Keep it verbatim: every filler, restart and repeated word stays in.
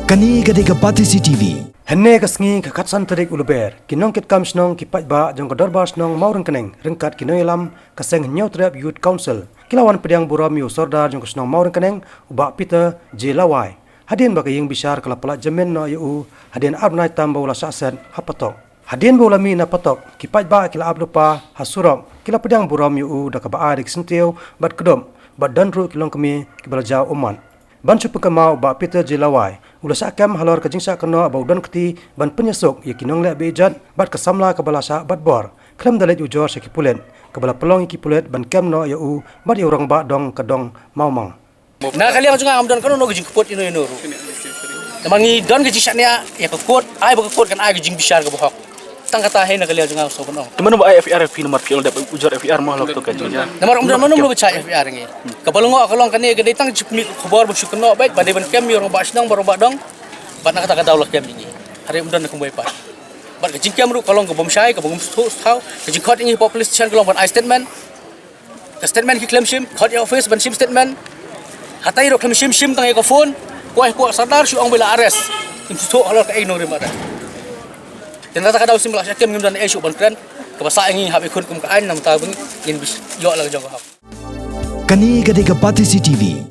Kane ka dei ka Batesi T V. Hynne ka sngi ka khatsan tarik u Lber, ki nongkitkam shnong ki paidbah jong ka Dorbar Shnong Mawryngkneng ryngkat ki nongïalam ka seng Hynñiewtrep Youth Council ki la wan pdiang burom ïa u Sordar jong ka shnong Mawryngkneng, u Bah Peter J Lawai, hadien ba ka ïing bishar ka la pyllait jamin noh ïa u hadien ar bnai tam ba u la shah set ha patok. Hadien ba u la mih na patok, ki paidbah ki la ap lypa ha surok, ki la pdiang burom ïa u da kaba ai da ki syntiew bad kdup, bad don ruh ki longkmie kiba la jaw ummat. Ban shu pynkynmaw, u Bah Peter J Lawai u la shah kem halor ka jingshah kynnoh ba u don kti ban pynïasuk ïa ki nongleh ba ijot bad ka samla kaba la shah bat bor khlem da leit ujor sha ki pulit, kaba la pynlong ïa ki pulit ban kem noh ïa u bad ïa u rangbah dong ka dong Mawmang. Na ka liang jong nga ngam don kano kano ka jingkput ïano ïano ruh. Namar ngi don ka jingshaniah ïa ka kot, ai ba ka kot kan ai ka jingbishar kaba hok. Tang kata hi na ka liang jong nga sngewbha ban ong. Te mano ba ai F I R ïa phi namar phi ong dep ujor F I R mo halor kata ka jingja? Namar ym don mano mano ba shah F I R ïa ngi. Kaba la ngoh ka long kane ka dei tang jingmih khubor ba shu kynnoh beit ba dei ban kem ïa u rangbah shnong bad u rangbah dong. Bad na kata ka daw la kem ïa ngi. Hynrei ym don na kumwei pat. Bad ka jingkem ruh ka long kaba bym shai, kaba ngam sngewthuh thaw. Ka jingkhot ïa ngi hapoh police station ka long ban ai statement. Ka statement ki khlem shim, khot ïa office ban shim statement. Hatai ruh khlem shim, shim tang ïa ka phone. Kwah kwah Sordar shu ong ba la arrest. Ngim sngewthuh halor kaei nongrim arrest. Te na kata ka daw shisien ba la shah kem ngim don ei shuh ban kren. Kaba sah ïa ngi hap ïakhun kum ka aiñ, namar ba ngin ïoh la ka jong ka hok. Kane ka dei ka Batesi T V.